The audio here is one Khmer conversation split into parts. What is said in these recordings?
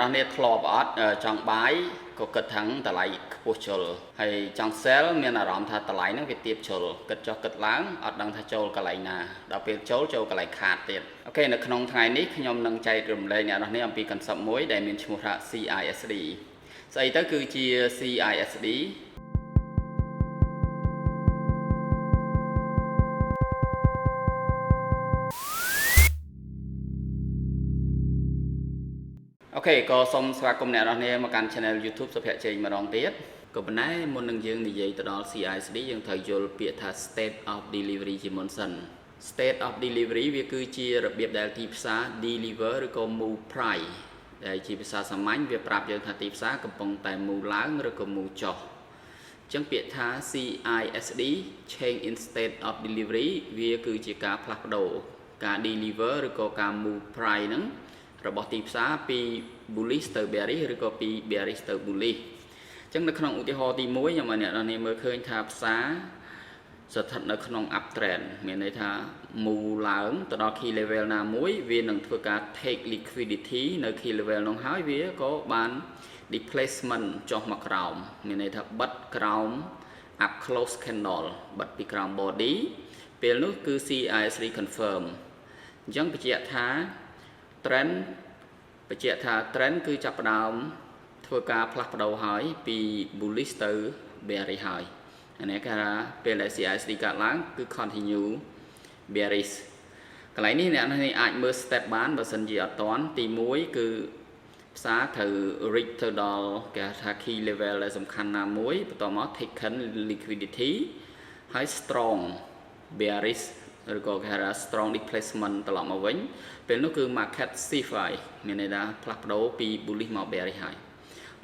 អ្នកនេះធ្លាប់អត់ចង់ buy ក៏គិតថាតម្លៃខ្ពស់ជុលហើយចង់ sell មានអារម្មណ៍ថាតម្លៃហ្នឹងវាទាបជុលគិតចុះគិតឡើងអត់ដឹងថាចូលកន្លែងណាដល់ពេលចូលចូលកន្លែងខាតទៀត។ OK នៅក្នុងថ្ងៃនេះខ្ញុំនឹងចែករំលែកអ្នកនរនេះអំពី concept មួយដែលមានឈ្មោះថា CISD ស្អីទៅគឺជា CISD។ OK ក៏សូមស្វាគមន៍អ្នកនរគ្នាមកកាន់ Channel YouTube សុភ័ក្រជ័យម្ដងទៀតក៏ប៉ុន្តែមុននឹងយើងនិយាយទៅដល់ CISD យើងត្រូវយល់ពាក្យថា state of delivery ជាមុនសិន។ State of delivery វាគឺជារបៀបដែលទីផ្សារ deliver ឬក៏ move price ដែលជាភាសាសាមញ្ញវាប្រាប់យើងថាទីផ្សារកំពុងតែ move ឡើងឬក៏ move ចុះអញ្ចឹងពាក្យថា CISD change in state of delivery វាគឺជាការផ្លាស់ប្ដូរការ deliver ឬក៏ការ move price ហ្នឹងរបស់ទីផ្សារពី bullish ទៅ bearish ឬក៏ពី bearish ទៅ bullish។ អញ្ចឹងនៅក្នុងឧទាហរណ៍ទី1ខ្ញុំឲ្យអ្នកនរនេះមើលឃើញថាផ្សារស្ថិតនៅក្នុង uptrend មានន័យថា move ឡើងទៅដល់ key level ណាមួយវានឹងធ្វើការ take liquidity នៅ key level នោះហើយវាក៏បាន displacement ចុះមកក្រោមមានន័យថាបិទក្រោម up close candle បិទពីក្រោម body ពេលនោះគឺ CISD confirm។ អញ្ចឹងបញ្ជាក់ថា trend បញ្ជាក់ថា trend គឺចាប់ផ្ដើមធ្វើការផ្លាស់ប្ដូរហើយពី bullish ទៅ bearish ហើយអានេះគេថាពេលដែល CISD កើតឡើងគឺ continue bearish។ កន្លែងនេះអ្នកនេះអាចមើល step បានបើសិនជាអត់តាន់ទី1គឺផ្សារត្រូវ reach ទៅដល់គេថា key level ដែលសំខាន់ណាមួយបន្ទាប់មក taken liquidity ហើយ strong bearish ឬក៏គេហៅថា strong displacement ត្រឡប់មកវិញពេលនោះគឺ market shift ហើយមានន័យថាផ្លាស់ប្ដូរពី bullish មក bearish ហើយ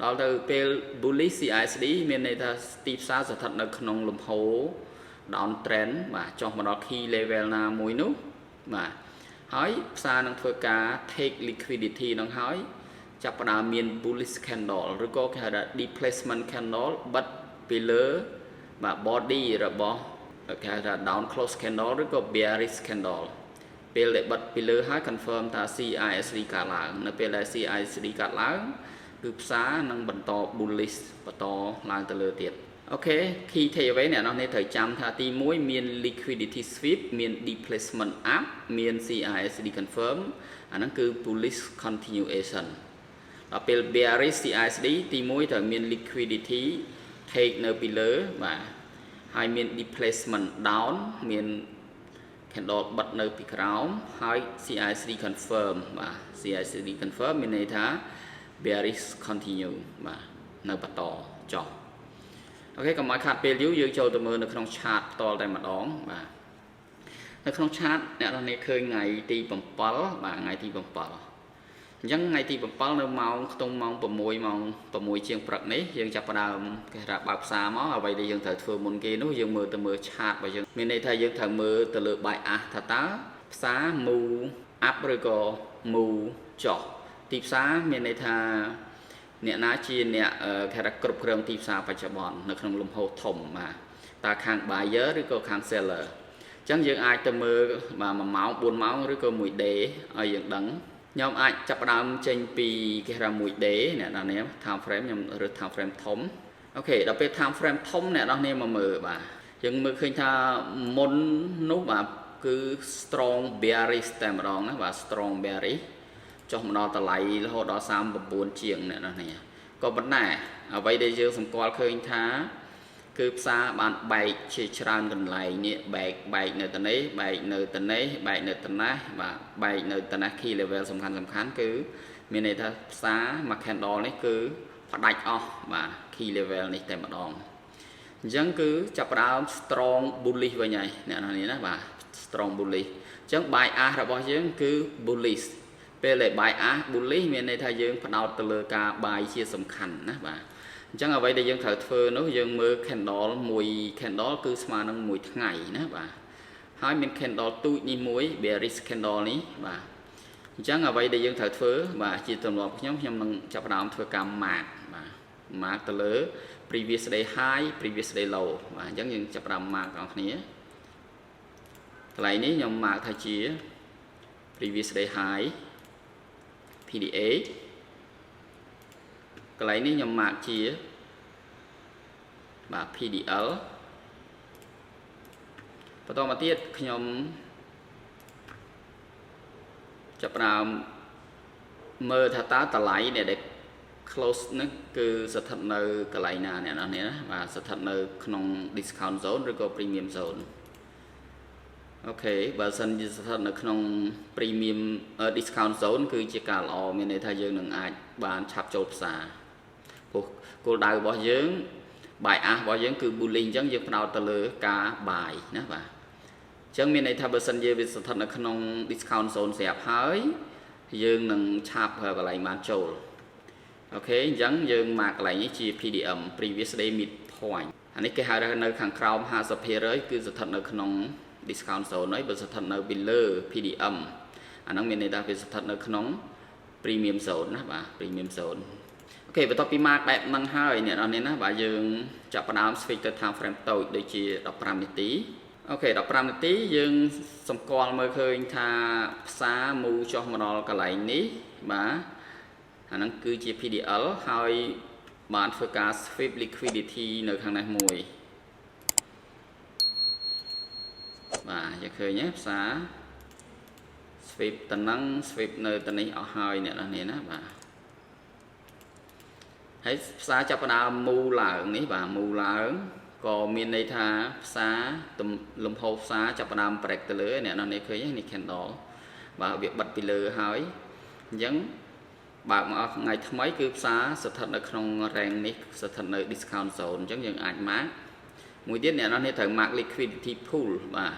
ដល់ទៅពេល bullish CISD មានន័យថាទីផ្សារស្ថិតនៅក្នុងលំហូរ down trend បាទចុះមកដល់ key level ណាមួយនោះបាទហើយផ្សារនឹងធ្វើការ take liquidity នឹងហើយចាប់ផ្ដើមមាន bullish candle ឬក៏គេហៅថា displacement candle បិទពីលើបាទ body របស់គេហៅថា down close candle ឬក៏ bearish candle។ ពេលដែលបិទពីលើហើយ confirm ថា CISD កើតឡើងនៅពេលដែល CISD កើតឡើងគឺផ្សារនឹងបន្ត bullish បន្តឡើងទៅលើទៀត។ OK key takeaway អ្នកនរនេះត្រូវចាំថាទី1មាន liquidity sweep មាន displacement up មាន CISD confirm អាហ្នឹងគឺ bullish continuation។ ដល់ពេល bearish CISD ទី1ត្រូវមាន liquidity take នៅពីលើបាទហើយមាន displacement down មាន candle បិទនៅពីក្រោមហើយ CISD confirm បាទ CISD confirm មានន័យថា bearish continue បាទនៅបន្តចុះ។ OK កុំឲ្យខាតពេលយូរយើងចូលទៅមើលនៅក្នុង chart ផ្ទាល់តែម្ដងបាទនៅក្នុង chart អ្នកនរនេះឃើញថ្ងៃទី7បាទថ្ងៃទី7អញ្ចឹងថ្ងៃទី7នៅម៉ោងខ្ទង់ម៉ោង6ម៉ោង6ជាងព្រឹកនេះយើងចាប់ផ្ដើមគេថាបើកផ្សារមកអ្វីដែលយើងត្រូវធ្វើមុនគេនោះយើងមើលទៅមើល chart របស់យើងមានន័យថាយើងត្រូវមើលទៅលើ bias ថាតើផ្សារ move up ឬក៏ move ចុះទីផ្សារមានន័យថាអ្នកណាជាអ្នកគេថាគ្រប់គ្រងទីផ្សារបច្ចុប្បន្ននៅក្នុងលំហូរធំបាទតើខាង buyer ឬក៏ខាង seller? អញ្ចឹងយើងអាចទៅមើលបាទ1ម៉ោង4ម៉ោងឬក៏1 day ឲ្យយើងដឹងខ្ញុំអាចចាប់ផ្ដើមចេញពីគេហៅ1 day អ្នកនរនេះ time frame ខ្ញុំរើស time frame ធំ។ OK ដល់ពេល time frame ធំអ្នកនរនេះមកមើលបាទយើងមើលឃើញថាមុននោះបាទគឺ strong bearish តែម្ដងណាបាទ strong bearish ចុះមកដល់តម្លៃរហូតដល់39ជាងអ្នកនរនេះក៏ប៉ុន្តែអ្វីដែលយើងសម្គាល់ឃើញថាគឺផ្សារបានបែកជាច្រើនកន្លែងនេះបែកបែកនៅតនេះបែកនៅតនេះបែកនៅតនេះបាទបែកនៅតនេះ key level សំខាន់សំខាន់គឺមានន័យថាផ្សារមួយ candle នេះគឺផ្ដាច់អស់បាទ key level នេះតែម្ដងអញ្ចឹងគឺចាប់ផ្ដើម strong bullish វិញហើយអ្នកនរនេះណាបាទ strong bullish។ អញ្ចឹង bias របស់យើងគឺ bullish។ ពេលដែល bias bullish មានន័យថាយើងផ្ដោតទៅលើការ buy ជាសំខាន់ណាបាទអញ្ចឹងអ្វីដែលយើងត្រូវធ្វើនោះយើងមើល candle មួយ candle គឺស្មើនឹងមួយថ្ងៃណាបាទហើយមាន candle ទូចនេះមួយ bearish candle នេះបាទអញ្ចឹងអ្វីដែលយើងត្រូវធ្វើបាទជាទម្លាប់ខ្ញុំខ្ញុំនឹងចាប់ផ្ដើមធ្វើការ mark បាទ mark ទៅលើ previous day high, previous day low។ បាទអញ្ចឹងយើងចាប់ផ្ដើម mark បងប្អូនកន្លែងនេះខ្ញុំ mark ថាជា previous day high PDH។ កន្លែងនេះខ្ញុំ mark ជាបាទ PDL។ បន្តមកទៀតខ្ញុំចាប់ផ្ដើមមើលថាតើតម្លៃនេះដែល close ហ្នឹងគឺស្ថិតនៅកន្លែងណាអ្នកនរនេះណាបាទស្ថិតនៅក្នុង discount zone ឬក៏ premium zone។ OK បើសិនជាស្ថិតនៅក្នុង premium discount zone គឺជាការល្អមានន័យថាយើងនឹងអាចបានឆាប់ចូលផ្សារព្រោះគោលដៅរបស់យើង bias របស់យើងគឺ bullish អញ្ចឹងយើងផ្ដោតទៅលើការ buy ណាបាទអញ្ចឹងមានន័យថាបើសិនជាវាស្ថិតនៅក្នុង discount zone ស្រាប់ហើយយើងនឹងឆាប់កន្លែងបានចូល។ OK អញ្ចឹងយើងមកកន្លែងនេះជា PDM previous day mid point។ អានេះគេហៅថានៅខាងក្រោម50%គឺស្ថិតនៅក្នុង discount zone ហើយបើស្ថិតនៅពីលើ PDM អាហ្នឹងមានន័យថាវាស្ថិតនៅក្នុង premium zone ណាបាទ premium zone។ OK បន្ទាប់ពី mark បែបហ្នឹងហើយអ្នកនរនេះណាបាទយើងចាប់ផ្ដើម switch ទៅ time frame តូចដូចជា15នាទី។ OK 15នាទីយើងសម្គាល់មើលឃើញថាផ្សារមូចុះមកដល់កន្លែងនេះបាទអាហ្នឹងគឺជា PDL ហើយបានធ្វើការ sweep liquidity នៅខាងនេះមួយបាទយើងឃើញទេផ្សារ sweep តំណឹង sweep នៅតនេះអស់ហើយអ្នកនរនេះណាបាទហើយផ្សារចាប់ផ្ដើមមូឡើងនេះបាទមូឡើងក៏មានន័យថាផ្សារលំហូរផ្សារចាប់ផ្ដើម break ទៅលើអ្នកនរនេះឃើញនេះ candle បាទវាបិទពីលើហើយអញ្ចឹងបើកមកអស់ថ្ងៃថ្មីគឺផ្សារស្ថិតនៅក្នុង range នេះស្ថិតនៅ discount zone។ អញ្ចឹងយើងអាច mark មួយទៀតអ្នកនរនេះត្រូវ mark liquidity pool បាទ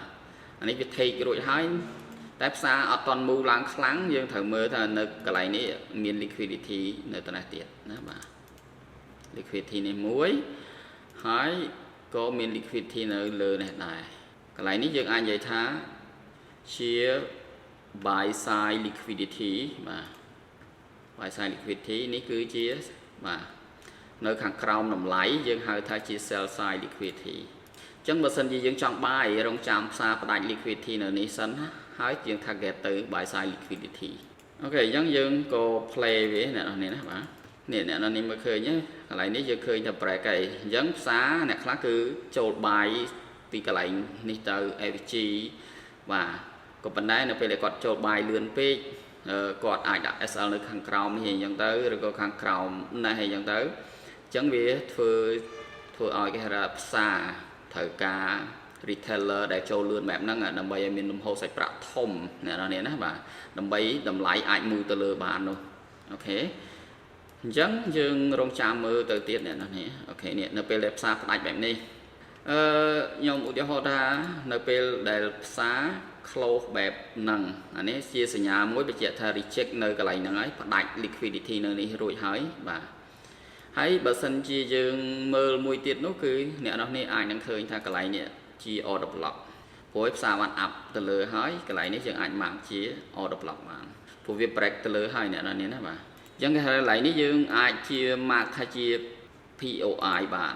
អានេះវា take រួចហើយតែផ្សារអត់តន់មូឡើងខ្លាំងយើងត្រូវមើលថានៅកន្លែងនេះមាន liquidity នៅត្នេះទៀតណាបាទ liquidity នេះមួយហើយក៏មាន liquidity នៅលើនេះដែរកន្លែងនេះយើងអាចនិយាយថាជា buy side liquidity បាទ buy side liquidity នេះគឺជាបាទនៅខាងក្រោមតម្លៃយើងហៅថាជា sell side liquidity។ អញ្ចឹងបើសិនជាយើងចង់ buy រងចាំផ្សារផ្ដាច់ liquidity នៅនេះសិនណាហើយយើង target ទៅ buy side liquidity។ OK អញ្ចឹងយើងក៏ play វាអ្នកនរនេះណាបាទនេះអ្នកនរនេះមើលឃើញកន្លែងនេះយើងឃើញថា break ហើយអញ្ចឹងផ្សារអ្នកខ្លះគឺចូល buy ពីកន្លែងនេះទៅ FVG បាទក៏ប៉ុន្តែនៅពេលដែលគាត់ចូល buy លឿនពេកគាត់អាចដាក់ SL នៅខាងក្រោមនេះអញ្ចឹងទៅឬក៏ខាងក្រោមនេះអញ្ចឹងទៅអញ្ចឹងវាធ្វើធ្វើឲ្យគេហៅថាផ្សារត្រូវការ retailer ដែលចូលលឿនបែបហ្នឹងដើម្បីឲ្យមានលំហូរសាច់ប្រាក់ធំអ្នកនរនេះណាបាទដើម្បីតម្លៃអាចមូទៅលើបាននោះ។ OK អញ្ចឹងយើងរងចាំមើលទៅទៀតអ្នកនរនេះ។ OK នេះនៅពេលដែលផ្សារផ្ដាច់បែបនេះអឺខ្ញុំឧទាហរណ៍ថានៅពេលដែលផ្សារ close បែបហ្នឹងអានេះជាសញ្ញាមួយបញ្ជាក់ថា reject នៅកន្លែងហ្នឹងហើយផ្ដាច់ liquidity នៅនេះរួចហើយបាទហើយបើសិនជាយើងមើលមួយទៀតនោះគឺអ្នកនរនេះអាចនឹងឃើញថាកន្លែងនេះជា order block ព្រោះផ្សារបាន up ទៅលើហើយកន្លែងនេះយើងអាច mark ជា order block បានព្រោះវា break ទៅលើហើយអ្នកនរនេះណាបាទអញ្ចឹងគេហៅកន្លែងនេះយើងអាចជា mark ថាជា POI បាន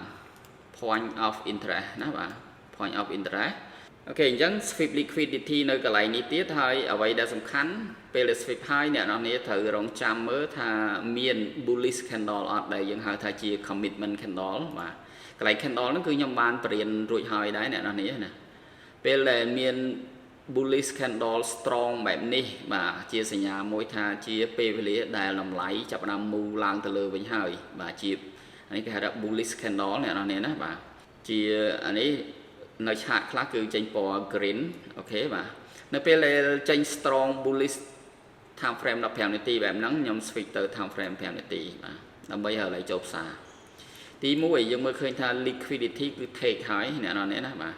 point of interest ណាបាទ point of interest។ OK អញ្ចឹង sweep liquidity នៅកន្លែងនេះទៀតហើយអ្វីដែលសំខាន់ពេលដែល sweep ហើយអ្នកនរនេះត្រូវរងចាំមើលថាមាន bullish candle អត់ដែលយើងហៅថាជា commitment candle បាទកន្លែង candle ហ្នឹងគឺខ្ញុំបានបរៀនរួចហើយដែរអ្នកនរនេះណាពេលដែលមាន bullish candle strong បែបនេះបាទជាសញ្ញាមួយថាជាពេលវេលាដែលតម្លៃចាប់ផ្ដើមមូឡើងទៅលើវិញហើយបាទជានេះគេហៅថា bullish candle អ្នកនរនេះណាបាទជាអានេះនៅchart ខ្លះគឺចេញពណ៌ green។ OK បាទនៅពេលដែលចេញ strong bullish time frame 15នាទីបែបហ្នឹងខ្ញុំ switch ទៅ time frame 5នាទីបាទដើម្បីឲ្យឡើយចូលផ្សារទី1យើងមើលឃើញថា liquidity គឺ take ហើយអ្នកនរនេះណាបាទ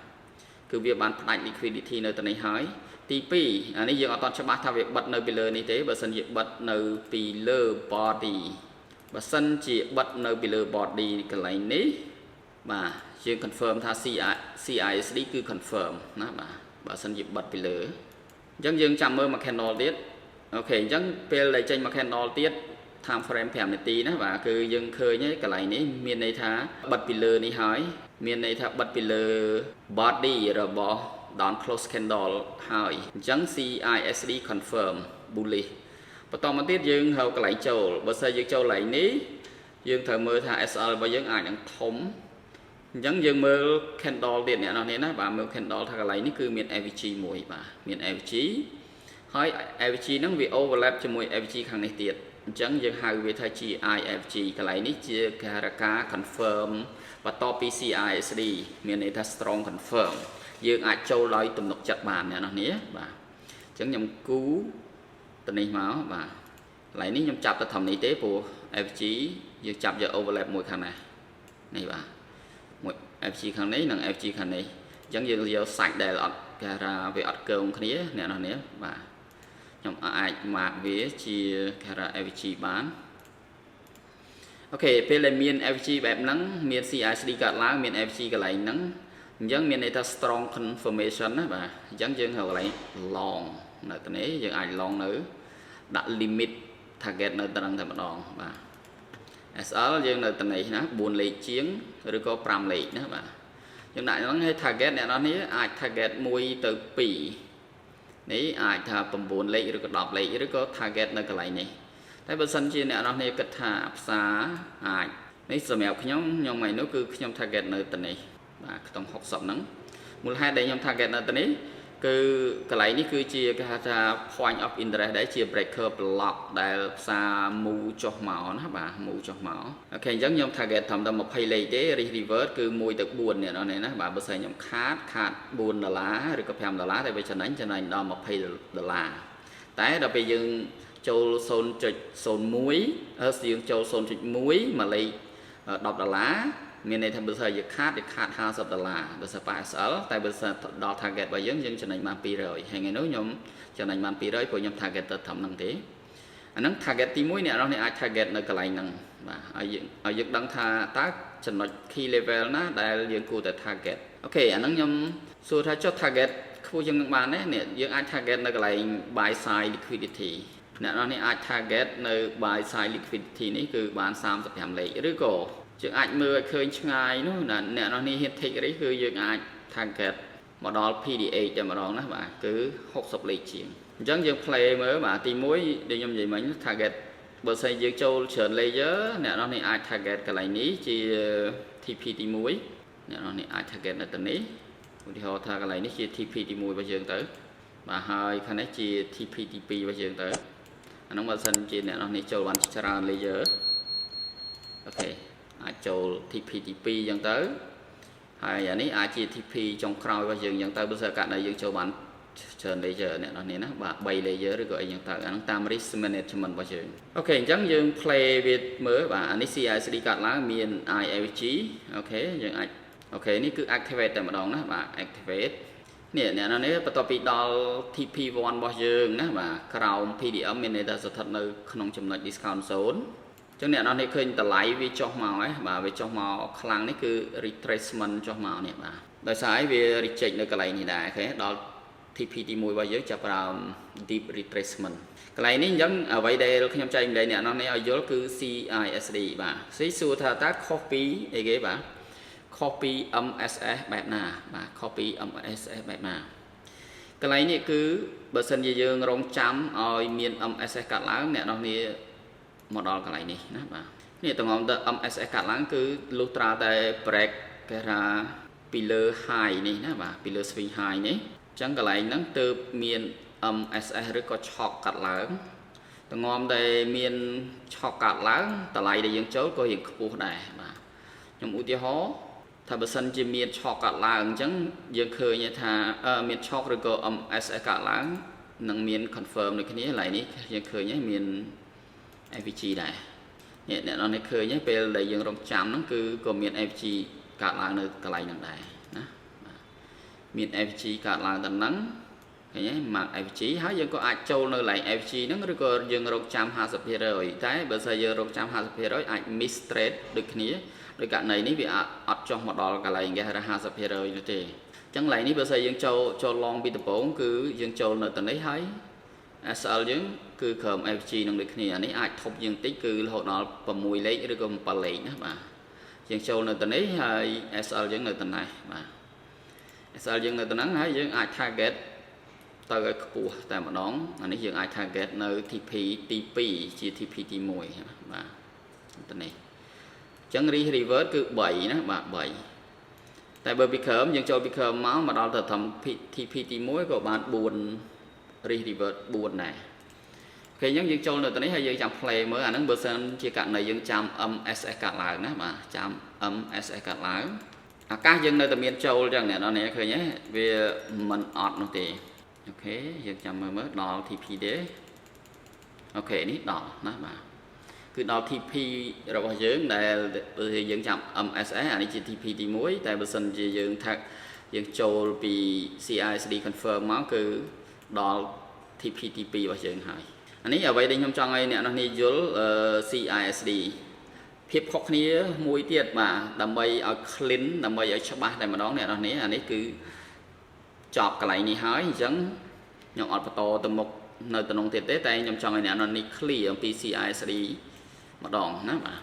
គឺវាបានផ្ដាច់ liquidity នៅទៅនេះហើយទី2អានេះយើងអត់តច្បាស់ថាវាបិទនៅពីលើនេះទេបើសិនជាបិទនៅពីលើ body បើសិនជាបិទនៅពីលើ body កន្លែងនេះបាទយើង confirm ថា CISD គឺ confirm ណាបាទបើសិនជាបិទពីលើអញ្ចឹងយើងចាំមើលមួយ candle ទៀត។ OK អញ្ចឹងពេលដែលចេញមួយ candle ទៀត time frame 5នាទីណាបាទគឺយើងឃើញហើយកន្លែងនេះមានន័យថាបិទពីលើនេះហើយមានន័យថាបិទពីលើ body របស់ down close candle ហើយអញ្ចឹង CISD confirm bullish។ បន្តមកទៀតយើងហៅកន្លែងចូលបើសិនយើងចូលកន្លែងនេះ យើងត្រូវមើលថា SL របស់យើងអាចនឹងធំអញ្ចឹងយើងមើល candle ទៀតអ្នកនរនេះណាបាទមើល candle ថាកន្លែងនេះគឺមាន FVG មួយបាទមាន FVG ហើយ FVG ហ្នឹងវា overlap ជាមួយ FVG ខាងនេះទៀតអញ្ចឹងយើងហៅវាថាជា IFVG កន្លែងនេះជាគេហៅការ confirm បន្ទាប់ពី CISD មានន័យថា strong confirm យើងអាចចូលដោយទំនុកចិត្តបានអ្នកនរនេះបាទអញ្ចឹងខ្ញុំគូទៅនេះមកបាទកន្លែងនេះខ្ញុំចាប់ទៅធំនេះទេព្រោះ FVG យើងចាប់យក overlap មួយខាងណានេះបាទមួយ FVG ខាងនេះនិង FVG ខាងនេះអញ្ចឹងយើងយកសាច់ដែលអត់គេថាវាអត់កើងគ្នាអ្នកនរនេះបាទខ្ញុំអាច mark វាជាគេថា FVG បាន OK ពេលដែលមាន FVG បែបហ្នឹងមាន CISD កើតឡើងមាន FVG កន្លែងហ្នឹងអញ្ចឹងមានន័យថា strong confirmation ណាបាទអញ្ចឹងយើងរកកន្លែង long នៅទីនេះយើងអាច long នៅដាក់ limit target នៅត្រឹងតែម្ដងបាទ SL យើងនៅតនេះណា4លេខជាងឬក៏5លេខណាបាទយើងដាក់ហ្នឹងឲ្យ target អ្នកនរនេះអាច target 1ទៅ2នេះអាចថា9លេខឬក៏10លេខឬក៏ target នៅកន្លែងនេះតែបើសិនជាអ្នកនរនេះគិតថាផ្សារអាចនេះសម្រាប់ខ្ញុំខ្ញុំថ្ងៃនោះគឺខ្ញុំ target នៅតនេះបាទក្នុង60ហ្នឹងមូលហេតុដែលខ្ញុំ target នៅតនេះគឺកន្លែងនេះគឺជាគេហៅថា point of interest ដែរជា breaker block ដែលផ្សារមូចុះមកណាបាទមូចុះមក OK អញ្ចឹងខ្ញុំ target ត្រឹមតែ20លេខទេ risk reward គឺ1ទៅ4នេះណាបាទបើសិនខ្ញុំខាតខាត4ដុល្លារឬក៏5ដុល្លារតែវាចំណេញចំណេញដល់20ដុល្លារតែដល់ពេលយើងចូល0.01អឺយើងចូល0.1មួយលេខ10ដុល្លារមានន័យថាបើសិនយើងខាតយើងខាត50ដុល្លារបើសិនប៉ះ SL តែបើសិនដល់ target របស់យើងយើងចំណេញបាន200ហើយថ្ងៃនោះខ្ញុំចំណេញបាន200ព្រោះខ្ញុំ target ទៅត្រឹមហ្នឹងទេអាហ្នឹង target ទី1អ្នកនរនេះអាច target នៅកន្លែងហ្នឹងបាទឲ្យយើងដឹងថាតើចំណុច key level ណាដែលយើងគួរតែ target OK អាហ្នឹងខ្ញុំសួរថាចុះ target ខ្ពស់ជាងនឹងបានទេនេះយើងអាច target នៅកន្លែង buy side liquidity អ្នកនរនេះអាច target នៅ buy side liquidity នេះគឺបាន35លេខឬក៏យើងអាចមើលឲ្យឃើញឆ្ងាយនោះណាអ្នកនរនេះហ៊ាន take risk គឺយើងអាច target មកដល់ PDH តែម្ដងណាបាទគឺ60លេខជាងអញ្ចឹងយើង play មើលបាទទី1ដែលខ្ញុំនិយាយមិញ target បើសិនយើងចូលច្រើន layer អ្នកនរនេះអាច target កន្លែងនេះជា TP ទី1អ្នកនរនេះអាច target នៅទីនេះឧទាហរណ៍ថាកន្លែងនេះជា TP ទី1របស់យើងទៅបាទហើយខាងនេះជា TP ទី2របស់យើងទៅអានោះបើសិនជាអ្នកនរនេះចូលបានច្រើន layer OK អាចចូល TP ទី2អញ្ចឹងទៅហើយអានេះអាចជា TP ចុងក្រោយរបស់យើងអញ្ចឹងទៅបើសិនករណីយើងចូលបានច្រើន layer អ្នកនរនេះណាបាទ3 layer ឬក៏អីចឹងទៅអាហ្នឹងតាម risk management របស់យើង OK អញ្ចឹងយើង play វាមើលបាទអានេះ CISD កាត់ឡើងមាន IFVG OK យើងអាច OK នេះគឺ activate តែម្ដងណាបាទ activate នេះអ្នកនរនេះបន្ទាប់ពីដល់ TP1 របស់យើងណាបាទក្រោម PDM មានន័យថាស្ថិតនៅក្នុងចំណុច discount zone ចឹងអ្នកនរនេះឃើញតម្លៃវាចុះមកហ៎បាទវាចុះមកខ្លាំងនេះគឺ retracement ចុះមកនេះបាទដោយសារអីវា reject នៅកន្លែងនេះដែរឃើញដល់ TP ទី1របស់យើងចាប់ផ្ដើម deep retracement កន្លែងនេះអញ្ចឹងអ្វីដែលខ្ញុំចែកម្លែកអ្នកនរនេះឲ្យយល់គឺ CISD បាទ C សួរថាតើខុសពីអីគេបាទខុសពី MSS បែបណាបាទខុសពី MSS បែបណាកន្លែងនេះគឺបើសិនជាយើងរងចាំឲ្យមាន MSS កាត់ឡើងអ្នកនរនេះមកដល់កន្លែងនេះណាបាទនេះតងំទៅ MSS កាត់ឡើងគឺលុះត្រាតែ break គេថាពីលើ high នេះណាបាទពីលើ swing high នេះអញ្ចឹងកន្លែងហ្នឹងទើបមាន MSS ឬក៏ CHoCH កាត់ឡើងតងំដែលមាន CHoCH កាត់ឡើងតម្លៃដែលយើងចូលក៏រៀងខ្ពស់ដែរបាទខ្ញុំឧទាហរណ៍ថាបើសិនជាមាន CHoCH កាត់ឡើងអញ្ចឹងយើងឃើញថាមាន CHoCH ឬក៏ MSS កាត់ឡើងនឹងមាន confirm ដូចគ្នាកន្លែងនេះយើងឃើញហើយមាន FVG ដែរនេះអ្នកនរនេះឃើញហើយពេលដែលយើងរងចាំហ្នឹងគឺក៏មាន FVG កើតឡើងនៅកន្លែងហ្នឹងដែរណាបាទមាន FVG កើតឡើងដល់ហ្នឹងឃើញទេ mark FVG ហើយយើងក៏អាចចូលនៅកន្លែង FVG ហ្នឹងឬក៏យើងរងចាំ50%តែបើសិនយើងរងចាំ50%អាច miss trade ដូចគ្នាដោយករណីនេះវាអត់ចុះមកដល់កន្លែងគេហៅថា50%នោះទេអញ្ចឹងកន្លែងនេះបើសិនយើងចូលចូល long ពីដំបូងគឺយើងចូលនៅទៅនេះហើយ SL យើងគឺក្រោម FVG នឹងដូចគ្នាអានេះអាចធប់ជាងតិចគឺរហូតដល់6លេខឬក៏7លេខណាបាទយើងចូលនៅទៅនេះហើយ SL យើងនៅទៅនេះបាទ SL យើងនៅទៅហ្នឹងហើយយើងអាច target ទៅឲ្យខ្ពស់តែម្ដងអានេះយើងអាច target នៅ TP ទី2ជា TP ទី1បាទទៅនេះ ចឹង risk reward គឺ3ណាបាទ3តែបើពីក្រោមយើងចូលពីក្រោមមកមកដល់ទៅត្រឹម TP ទី1ក៏បាន4 risk reward 4ដែរ OK អញ្ចឹងយើងចូលនៅទៅនេះហើយយើងចាំ play មើលអាហ្នឹងបើសិនជាករណីយើងចាំ MSS កាត់ឡើងណាបាទចាំ MSS កាត់ឡើងអាកាសយើងនៅតែមានចូលអញ្ចឹងអ្នកនរនេះឃើញទេវាមិនអត់នោះទេ OK យើងចាំមើលមើលដល់ TP ទេ OK នេះដល់ណាបាទគឺដល់ TP របស់យើងដែលយើងចាំ MSS អានេះជា TP ទី1តែបើសិនជាយើងថាយើងចូលពី CISD confirm មកគឺដល់ TP ទី2របស់យើងហើយអានេះអ្វីដែលខ្ញុំចង់ឲ្យអ្នកនរនេះយល់ CISD ភាពខុសគ្នាមួយទៀតបាទដើម្បីឲ្យ clean ដើម្បីឲ្យច្បាស់តែម្ដងអ្នកនរនេះអានេះគឺចប់កន្លែងនេះហើយអញ្ចឹងខ្ញុំអត់បន្តទៅមុខនៅតំណងទៀតទេតែខ្ញុំចង់ឲ្យអ្នកនរនេះ clear អំពី CISD ម្ដងណាបាទ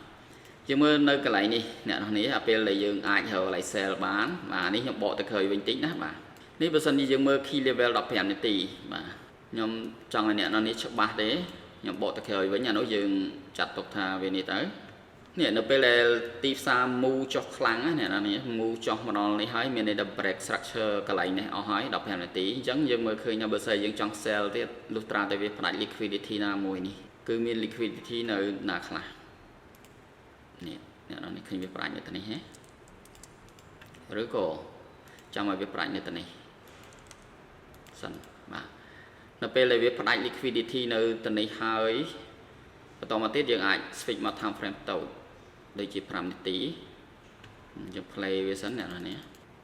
យើងមើលនៅកន្លែងនេះអ្នកនរនេះអាពេលដែលយើងអាចរកកន្លែង sell បានបាទនេះខ្ញុំបកទៅក្រោយវិញតិចណាបាទនេះបើសិនជាយើងមើល key level 15នាទីបាទខ្ញុំចង់ឲ្យអ្នកនរនេះច្បាស់ទេខ្ញុំបកទៅក្រោយវិញអានោះយើងចាត់ទុកថាវានេះទៅនេះនៅពេលដែលទីផ្សារមូចុះខ្លាំងណាអ្នកនរនេះមូចុះមកដល់នេះហើយមានន័យថា break structure កន្លែងនេះអស់ហើយ15នាទីអញ្ចឹងយើងមើលឃើញថាបើសិនយើងចង់ sell ទៀតលុះត្រាតែវាផ្ដាច់ liquidity ណាមួយនេះគឺមាន liquidity នៅណាខ្លះនេះអ្នកនរនេះឃើញវាផ្ដាច់នៅទីនេះហ៎ឬក៏ចាំឲ្យវាផ្ដាច់នៅទីនេះសិនបាទនៅពេលដែលវាផ្ដាច់ liquidity នៅទីនេះហើយបន្តមកទៀតយើងអាច switch មក time frame តូចដូចជា5នាទីយើង play វាសិនអ្នកនរនេះ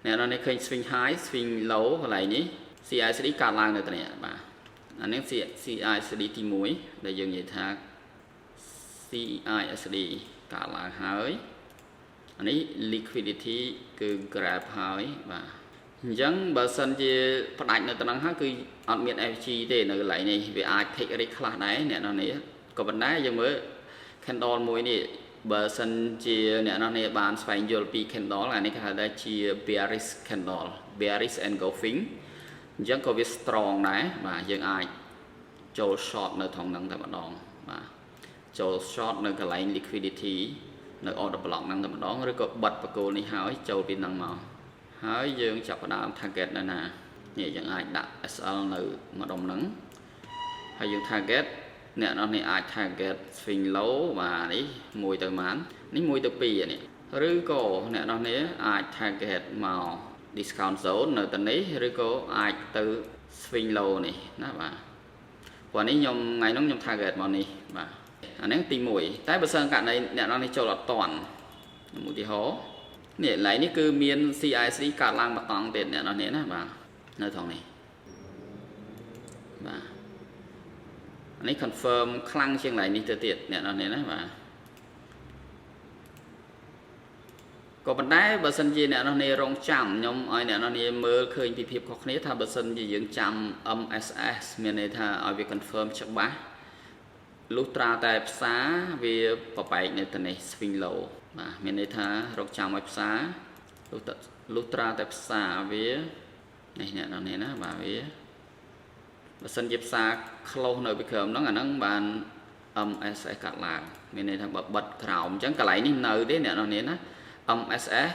អ្នកនរនេះឃើញ swing high swing low កន្លែងនេះ CISD កើតឡើងនៅទីនេះបាទអានេះ CISD ទី1ដែលយើងនិយាយថា CISD កើតឡើងហើយអានេះ liquidity គឺ grab ហើយបាទអញ្ចឹងបើសិនជាផ្ដាច់នៅត្រង់ហើយគឺអត់មាន FVG ទេនៅកន្លែងនេះវាអាច take risk ខ្លះដែរអ្នកនរនេះក៏ប៉ុន្តែយើងមើល candle មួយនេះបើសិនជាអ្នកនរនេះបានស្វែងយល់ពី candle អានេះគេហៅថាជា bearish candle, bearish engulfing អញ្ចឹងក៏វា strong ដែរបាទយើងអាចចូល short នៅត្រង់ហ្នឹងតែម្ដងបាទចូល short នៅកន្លែង liquidity នៅ order block ហ្នឹងតែម្ដងឬក៏បិទបកគោលនេះហើយចូលពីហ្នឹងមកហើយយើងចាប់ផ្ដើម target នៅណានេះយើងអាចដាក់ SL នៅម្ដុំហ្នឹងហើយយើង target អ្នកនរនេះអាច target swing low បាទនេះ1ទៅម៉ាននេះ1ទៅ2នេះឬក៏អ្នកនរនេះអាច target មក discount zone នៅទៅនេះឬក៏អាចទៅ swing low នេះណាបាទព្រោះនេះខ្ញុំថ្ងៃនោះខ្ញុំ target មកនេះបាទអាហ្នឹងទី1តែបើសិនករណីអ្នកនរនេះចូលអត់តាន់ខ្ញុំឧទាហរណ៍នេះកន្លែងនេះគឺមាន CISD កើតឡើងមកតង់ទៀតអ្នកនរនេះណាបាទនៅត្រង់នេះបាទនេះ confirm ខ្លាំងជាងកន្លែងនេះទៅទៀតអ្នកនរនេះណាបាទក៏ប៉ុន្តែបើសិនជាអ្នកនរនេះរងចាំខ្ញុំឲ្យអ្នកនរនេះមើលឃើញពីភាពខុសគ្នាថាបើសិនជាយើងចាំ MSS មានន័យថាឲ្យវា confirm ច្បាស់លុះត្រាតែផ្សារវាប្របែកនៅទៅនេះ swing low បាទមានន័យថារកចាំឲ្យផ្សារលុះលុះត្រាតែផ្សារវានេះអ្នកនរនេះណាបាទវាបើសិនជាផ្សារ close នៅពីក្រោមហ្នឹងអាហ្នឹងបាន MSS កាត់ឡើងមានន័យថាបើបិទក្រោមអញ្ចឹងកន្លែងនេះនៅទេអ្នកនរនេះណា MSS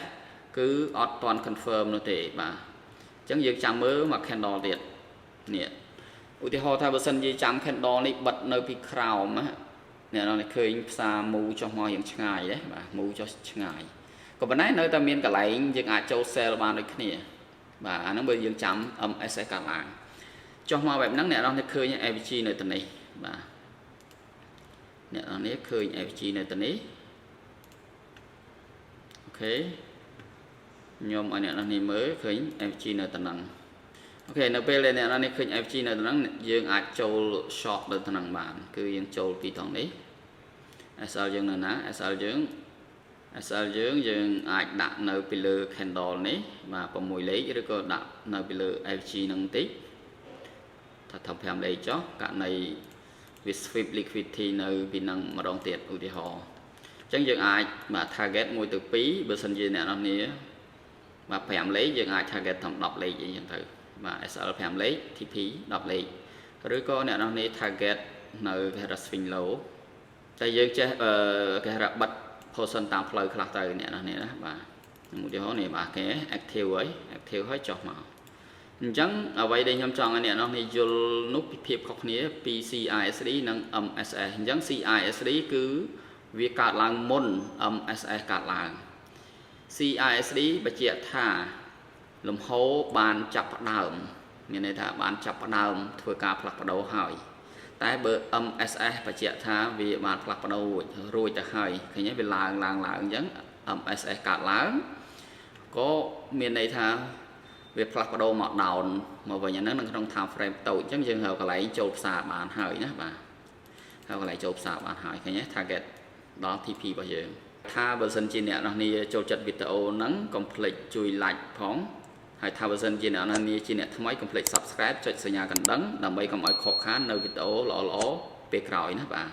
គឺអត់ទាន់ confirm នោះទេបាទអញ្ចឹងយើងចាំមើលមក candle ទៀតនេះឧទាហរណ៍ថាបើសិនជាចាំ candle នេះបិទនៅពីក្រោមណាអ្នកនរនេះឃើញផ្សារមូចុះមកយ៉ាងឆ្ងាយទេបាទមូចុះឆ្ងាយក៏ប៉ុន្តែនៅតែមានកន្លែងយើងអាចចូល sell បានដូចគ្នាបាទអាហ្នឹងបើយើងចាំ MSS កាត់ឡើងចុះមកបែបហ្នឹងអ្នកនរនេះឃើញ FVG នៅទីនេះបាទអ្នកនរនេះឃើញ FVG នៅទីនេះ OK ខ្ញុំឲ្យអ្នកនរនេះមើលឃើញ FVG នៅទីហ្នឹង OK នៅពេលដែលអ្នកនរនេះឃើញ FVG នៅទីហ្នឹងយើងអាចចូល short នៅទីហ្នឹងបានគឺយើងចូលពីត្រង់នេះ SL យើងនៅណា SL យើង SL យើងយើងអាចដាក់នៅពីលើ candle នេះបាទ6លេខឬក៏ដាក់នៅពីលើ FVG ហ្នឹងបន្តិចថាធ្វើ5លេខចុះករណីវា sweep liquidity នៅពីហ្នឹងម្ដងទៀតឧទាហរណ៍អញ្ចឹងយើងអាចបាទ target 1ទៅ2បើសិនជាអ្នកនរនេះបាទ5លេខយើងអាច target ត្រឹម10លេខអីចឹងទៅបាទ SL 5លេខ TP 10លេខឬក៏អ្នកនរនេះ target នៅគេហៅថា swing low តែយើងចេះគេហៅថាបិទ position តាមផ្លូវខ្លះទៅអ្នកនរនេះណាបាទឧទាហរណ៍នេះបាទគេ active ហើយ active ហើយចុះមកអញ្ចឹងអ្វីដែលខ្ញុំចង់ឲ្យអ្នកនរនេះយល់នោះពីភាពខុសគ្នាពី CISD និង MSS។ អញ្ចឹង CISD គឺវាកើតឡើងមុន MSS កើតឡើង។ CISD បញ្ជាក់ថាលំហូរបានចាប់ផ្ដើមមានន័យថាបានចាប់ផ្ដើមធ្វើការផ្លាស់ប្ដូរហើយតែបើ MSS បញ្ជាក់ថាវាបានផ្លាស់ប្ដូររួចទៅហើយឃើញទេវាឡើងឡើងឡើងអញ្ចឹង MSS កើតឡើងក៏មានន័យថាវាផ្លាស់ប្ដូរមក down មកវិញអាហ្នឹងនៅក្នុង time frame តូចអញ្ចឹងយើងរកកន្លែងចូលផ្សារបានហើយណាបាទហើយកន្លែងចូលផ្សារបានហើយឃើញទេ target ដល់ TP របស់យើងថាបើសិនជាអ្នកនរគ្នាចូលចិត្តវីដេអូហ្នឹងកុំភ្លេចជួយ like ផងហើយថាបើសិនជាអ្នកនរគ្នាជាអ្នកថ្មីកុំភ្លេច subscribe ចុចសញ្ញាកណ្ដឹងដើម្បីកុំឲ្យខកខាននៅវីដេអូល្អៗពេលក្រោយណាបាទ។